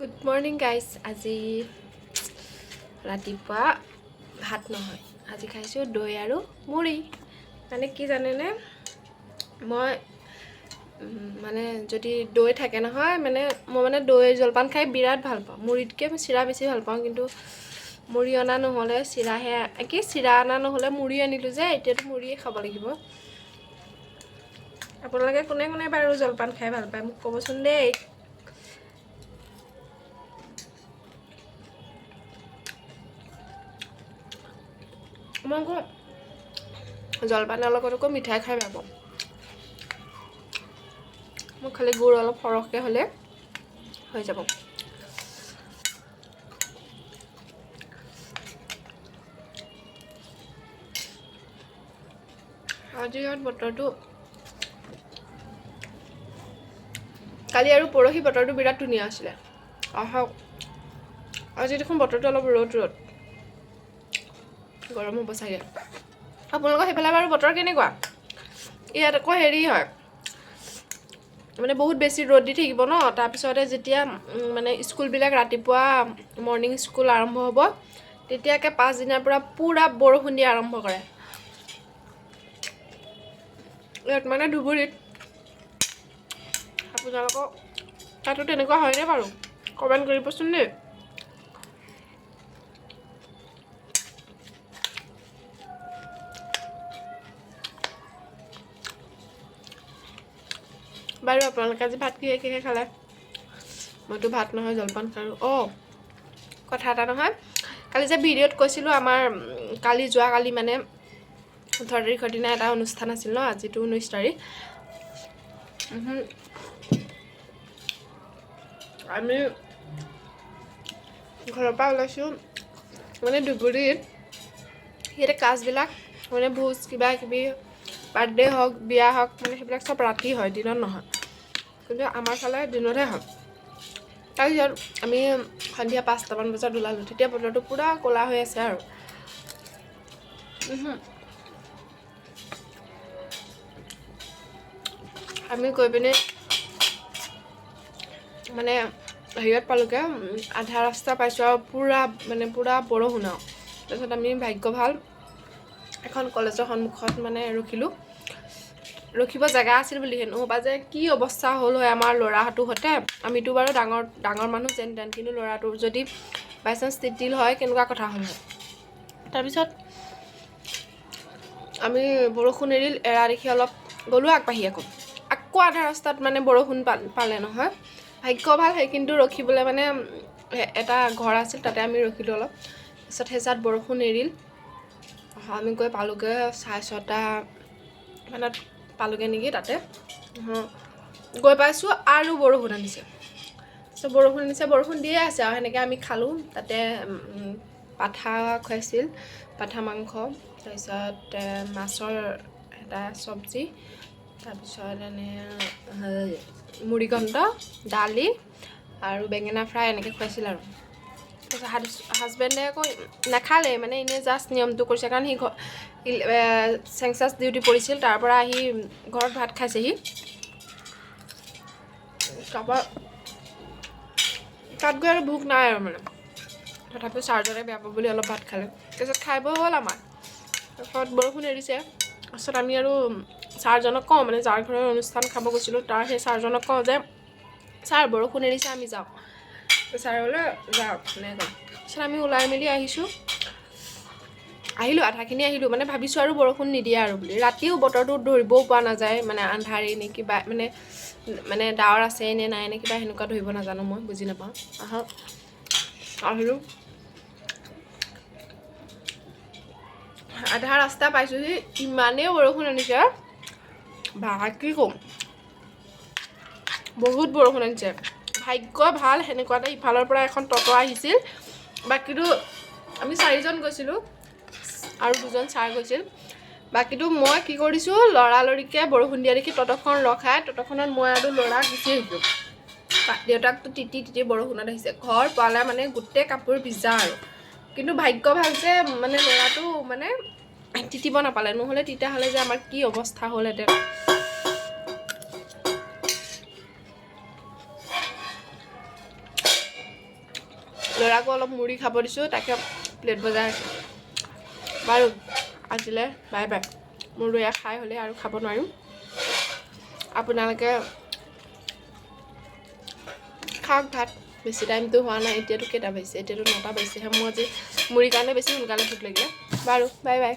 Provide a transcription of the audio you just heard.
Good morning guys. আজি ৰাতিপুৱা ভাত নহয়, আজি খাইছোঁ দৈ আৰু মুড়ি। মানে কি জানেনে, মই মানে যদি দৈ থাকে নহয়, মানে মই মানে দৈ জলপান খাই বিৰাট ভাল পাওঁ। মুড়িতকৈ মই চিৰা বেছি ভাল পাওঁ, কিন্তু মুড়ি অনা নহ'লে চিৰাহে, কি চিৰা অনা নহ'লে মুড়ি আনিলোঁ যে, এতিয়াতো মুড়িয়ে খাব লাগিব। আপোনালোকে কোনে কোনে বাৰু জলপান খাই ভাল পায়, মোক ক'বচোন দেই। মই আকৌ জলপানৰ লগত আকৌ মিঠাই খাই বেয়া পাওঁ। মোক খালি গুড় অলপ সৰহকৈ হ'লে হৈ যাব। আজি ইয়াত বতৰটো, কালি আৰু পৰহি বতৰটো বিৰাট ধুনীয়া আছিলে। আহক, আজি দেখোন বতৰটো অলপ ৰ'দ ৰ'দ, গৰম হ'ব চাগে। আপোনালোকৰ সেইফালে বাৰু বতৰ কেনেকুৱা? ইয়াত আকৌ হেৰি হয়, মানে বহুত বেছি ৰ'দ দি থাকিব ন, তাৰপিছতে যেতিয়া মানে স্কুলবিলাক ৰাতিপুৱা মৰ্ণিং স্কুল আৰম্ভ হ'ব, তেতিয়াকে পাছদিনাৰ পৰা পূৰা বৰষুণ দিয়া আৰম্ভ কৰে ইয়াত, মানে ধুবুৰীত। আপোনালোকৰ তাতো তেনেকুৱা হয়নে বাৰু, কমেণ্ট কৰিবচোন দেই। বাৰু আপোনালোকে আজি ভাত কিহে কিহে খালে? মইতো ভাত নহয়, জলপান খালোঁ। অঁ, কথা এটা নহয়, কালি যে ভিডিঅ'ত কৈছিলোঁ, আমাৰ কালি যোৱাকালি মানে 18 তাৰিখৰ দিনা এটা অনুষ্ঠান আছিল ন, আজিতো 19 তাৰিখ। আমি ঘৰৰ পৰা ওলাইছোঁ, মানে ধুবুৰীত ইয়াতে কাজবিলাক, মানে ভোজ কিবা কিবি, বাৰ্থডে হওক, বিয়া হওক, মানে সেইবিলাক চব ৰাতি হয়, দিনত নহয়। কিন্তু আমাৰ ফালে দিনতহে হয়। তাৰপিছত আমি সন্ধিয়া 5টামান বজাত ওলালোঁ, তেতিয়া বতৰটো পূৰা ক'লা হৈ আছে আৰু আমি গৈ পিনে মানে হেৰিয়ত পালোঁগৈ, আধা ৰাস্তা পাইছোঁ আৰু পূৰা মানে পূৰা বৰষুণ আৰু। তাৰপিছত আমি ভাগ্য ভাল এখন কলেজৰ সন্মুখত মানে ৰখিলোঁ, ৰখিব জেগা আছিল বুলিহে, নহ'বা যে কি অৱস্থা হ'ল হয় আমাৰ ল'ৰাটোৰ সৈতে। আমিতো বাৰু ডাঙৰ ডাঙৰ মানুহ যেন তেন, কিন্তু ল'ৰাটোৰ যদি বাই চান্স তিতিল হয়, কেনেকুৱা কথা হ'ল হয়। তাৰপিছত আমি বৰষুণ এৰিল, এৰা দেখি অলপ গ'লোঁ আগবাঢ়ি। আকৌ আকৌ আধা ৰাস্তাত মানে বৰষুণ পালে নহয়, ভাগ্য ভাল সেই কিন্তু ৰখিবলৈ মানে এটা ঘৰ আছিল, তাতে আমি ৰখিলোঁ অলপ। তাৰপিছত সেই বৰষুণ এৰিল, আমি গৈ পালোঁগৈ 6:30 মানত পালোঁগৈ নেকি তাতে। গৈ পাইছোঁ আৰু বৰষুণ আনিছে। তাৰপিছত বৰষুণ আনিছে, বৰষুণ দিয়ে আছে আৰু সেনেকৈ আমি খালোঁ। তাতে পাঠা খুৱাইছিল, পাঠা মাংস, তাৰপিছত মাছৰ এটা চব্জি, তাৰপিছত এনে মুড়িঘণ্ট, দালি আৰু বেঙেনা ফ্ৰাই এনেকৈ খুৱাইছিল। আৰু তাৰপিছত হাজবেণ্ডে আকৌ নাখালে, মানে এনেই জাষ্ট নিয়মটো কৰিছে, কাৰণ সি চেংচাছ ডিউটি পৰিছিল, তাৰ পৰা আহি ঘৰত ভাত খাইছেহি। তাৰপৰা তাত গৈ আৰু ভোক নাই আৰু মানে, তথাপিও ছাৰজনে বেয়া পাব বুলি অলপ ভাত খালে। তাৰপিছত খাই বৈ হ'ল আমাৰ, তাৰপিছত বৰষুণ এৰিছে। তাৰপিছত আমি আৰু ছাৰজনক কওঁ, মানে যাৰ ঘৰৰ অনুষ্ঠান খাব গৈছিলোঁ, তাৰ সেই ছাৰজনক কওঁ যে ছাৰ বৰষুণ এৰিছে, আমি যাওঁ। ছাৰ বোলে যাওক, এনেকৈ কয়। তাৰপিছত আমি ওলাই মেলি আহিছোঁ, আহিলোঁ, আধাখিনি আহিলোঁ, মানে ভাবিছোঁ আৰু বৰষুণ নিদিয়ে আৰু বুলি। ৰাতিও বতৰটো ধৰিবও পৰা নাযায়, মানে আন্ধাৰেই নে কিবা, মানে মানে ডাৱৰ আছে নে নাই নে কিবা সেনেকুৱা ধৰিব নাজানো, মই বুজি নাপাওঁ। আহক, আহিলোঁ, আধা ৰাস্তা পাইছোঁহি, ইমানেই বৰষুণ আনিছে বা কি ক'ম, বহুত বৰষুণ আনিছে। ভাগ্য ভাল সেনেকুৱাতে ইফালৰ পৰা এখন টটো আহিছিল। বাকীটো আমি চাৰিজন গৈছিলোঁ আৰু দুজন ছাৰ গৈছিল। বাকীটো মই কি কৰিছোঁ, লৰালৰিকৈ বৰষুণ দিয়া দেখি টটোখন ৰখাই টটোখনত মই আৰু ল'ৰা গুচি আহিছোঁ। দেউতাকটো তিতি তিতি বৰষুণত আহিছে। ঘৰ পালে মানে গোটেই কাপোৰ ভিজা আৰু, কিন্তু ভাগ্য ভাল যে মানে ল'ৰাটো মানে তিতিব নাপালে, নহ'লে তেতিয়াহ'লে যে আমাৰ কি অৱস্থা হ'লহেঁতেন। ল'ৰাকো অলপ মুড়ি খাব দিছোঁ, তাকে প্লেট বজাই আছোঁ। বাৰু, আজিলৈ বাই বাই। মোৰো এয়া খাই হ'লে আৰু খাব নোৱাৰিম। আপোনালোকে খাওক ভাত। বেছি টাইমটো হোৱা নাই। এতিয়াতো কেইটা বাজিছে? এতিয়াতো 9টা বাজিছেহে। মোৰ আজি মুড়িৰ কাৰণে বেছি সোনকালে ভোক লাগিলে। বাৰু, বাই বাই।